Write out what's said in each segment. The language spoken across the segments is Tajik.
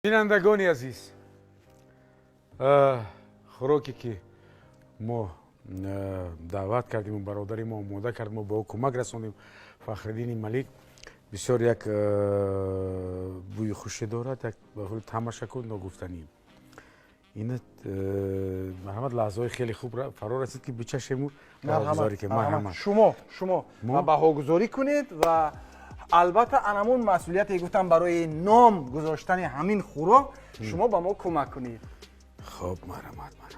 Бинандагони азиз, хӯроке ки мо даъват кардиму бародари мо омода кард, мо ба ӯ кӯмак расондем, Фахриддини Малик, бисёр як бӯи хуше дорад, як тамашаку ногуфтанӣ. Ина, марҳамат, лаҳзаҳои хеле хуб фаро расид, ки бичашему баҳогузорӣ кунем. Марҳамат. Шумо баҳогузорӣ кунед ва албатта анамун масъулияте гуфтам, барои ном гузоштани ҳамин хӯрок шумо ба мо кӯмак кунед. Хуб, марҳамат, мана,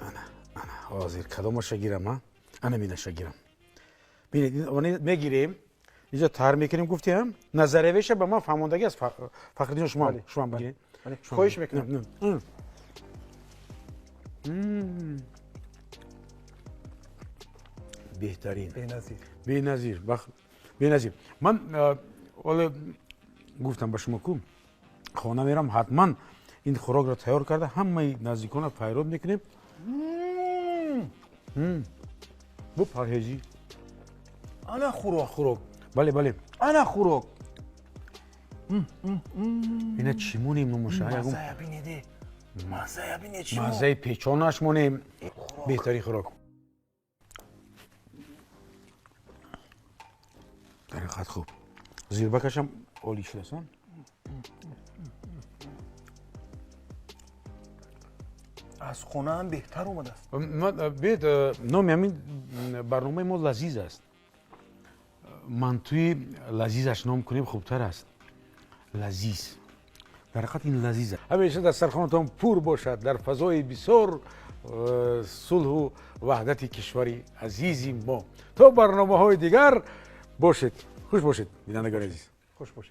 ана, ана, ҳозир кадомаша гирам? А, ана минаша гирам. Бинед, мегирем, инҷо тар мекунем, гуфтем, назариявиша ба ман фаҳмондагӣ аст Фахриддин. Шумо, шумо бигиред. Хоҳиш мекунам. Беҳтарин. Беназир. Беназир, беназир. Ман ҳоло гуфтам ба шумо ку, хона мерам, ҳатман ин хӯрокро тайёр карда, ҳамаи наздиконро файрод мекунем бу парҳезӣ. Ана хӯрок. Хӯрок, бале, бале. Ана хӯрок. Ина чӣ монем номаша? Маззая бинеде, маззая бинед шумо. Маззаи печонаш монем. Беҳтарин хӯрок дар ҳақиқат. Хуб, зирбакашам олӣ шудааст. Аз хонаам беҳтар омадааст. Биёед, номи ҳамин барномаи мо «Лазиз» аст. Мантуи лазизаш ном кунем, хубтар аст. Лазиз, дар ҳақиқат ин лазиз аст. Ҳамеша дастархонатон пур бошад дар фазои бисёр сулҳу ваҳдати кишвари азизи мо. То барномаҳои дигар бошед, хуш бошед, бинандагони азиз. Хуш бошед.